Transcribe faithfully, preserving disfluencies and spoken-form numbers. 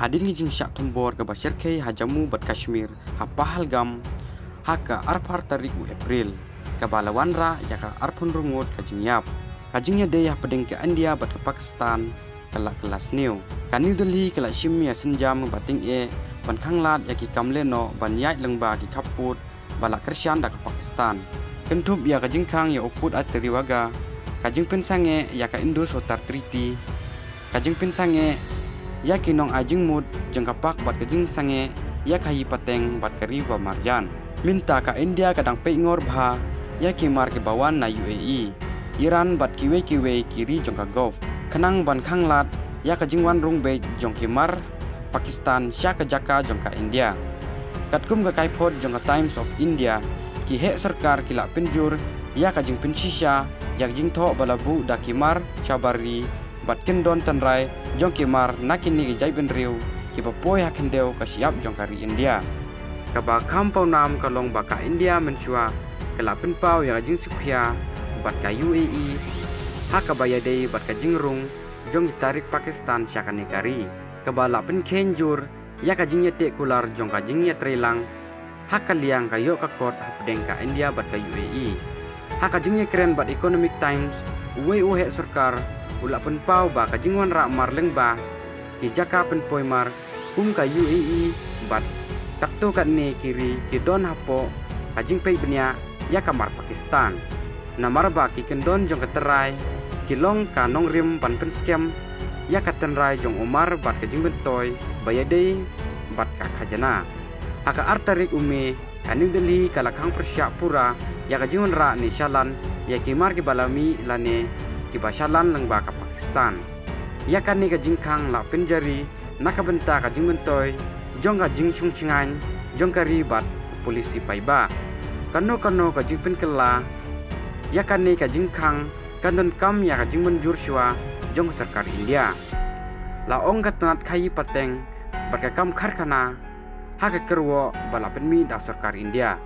Hadien ka jingshah thombor kaba shyrkhei ha Jammu bad Kashmir, ha Pahalgam, ha ka arphew tarik u April, kaba la wanrah ïa ka arphew hynriew ngut ka jingïap. Ka jingïadei hapdeng ka India bad ka Pakistan ka la kylla sniew. Ka New Delhi ka la shim ïa ka sienjam ba tyngeh ban khanglad ïa ki kam lehnoh ban ïaid lyngba ki khappud ba la kyrshan da ka Pakistan. Kynthup ïa ka jingkhang ïa u pud Atri Wagah, ka jingpynsangeh ïa ka Indus Water Treaty, ka jingpynsangeh ïa ki nongai jingmut jong ka Pak bad ka jingsangeh ïa ka khaïi pateng bad ka ri ba marjan. Mynta ka India ka dang peit ngor bha ïa ki mar kiba wan na U A E, Iran bad kiwei kiwei ki ri jong ka Gulf, khnang ban khanglad ïa ka jingwan rung beit jong ki mar Pakistan sha ka jaka jong ka India. Katkum ka kaiphod jong ka Times of India, ki heh sorkar ki la pynjur ïa ka jingpynshisha ïa ka jingthoh ba la buh da ki mar shabar ri bad kyndon tynrai jong ki mar na kine ki jaitbynriew kiba poi ha khyndew ka shyiap jong ka ri India. Kaba kham pawnam ka long ba ka India mynshuwa ka la pynpaw ïa ka jingsngewkhia bad ka U A E ha kaba ïadei bad ka jingrung jong ki tarik Pakistan sha kane ka ri, kaba la pynkheiñ jur ïa ka jingïateh kular jong ka jingïatreilang ha ka liang ka ïoh ka kot hapdeng ka India bad ka U A E. Ha ka jingïakren bad Economic Times, uwei u heh sorkar u la pynpaw ba ka jingwanrah mar lyngba ki jaka pynpoi mar kum ka U A E bad katto katne ki ri ki don hapoh ka jingpeit bniah ïa ka mar Pakistan. Namar ba ki kyndon jong ka tynrai ki long ka nongrim ban pynskhem ïa ka tynrai jong u mar bad ka jingmyntoi ba ïadei bad ka khajna. Ha ka ar tarik u May, ka New Delhi ka la khang pyrshah pura ïa ka jingwanrah ne shalan ïa ki mar kiba la mih lane kiba shalan lyngba ka Pakistan. Ïa kane ka jingkhang la pynjari na ka bynta ka jingmyntoi jong ka jingshngaiñ jong ka ri bad ka polisi paidbah. Kano kano ka jingpynkylla ïa kane ka jingkhang kan donkam ïa ka jingmynjur shuwa jong ka sorkar India. La ong ka tnat khaïi pateng bad ka kam karkhana ha ka kyrwoh ba la pynmih da sorkar India.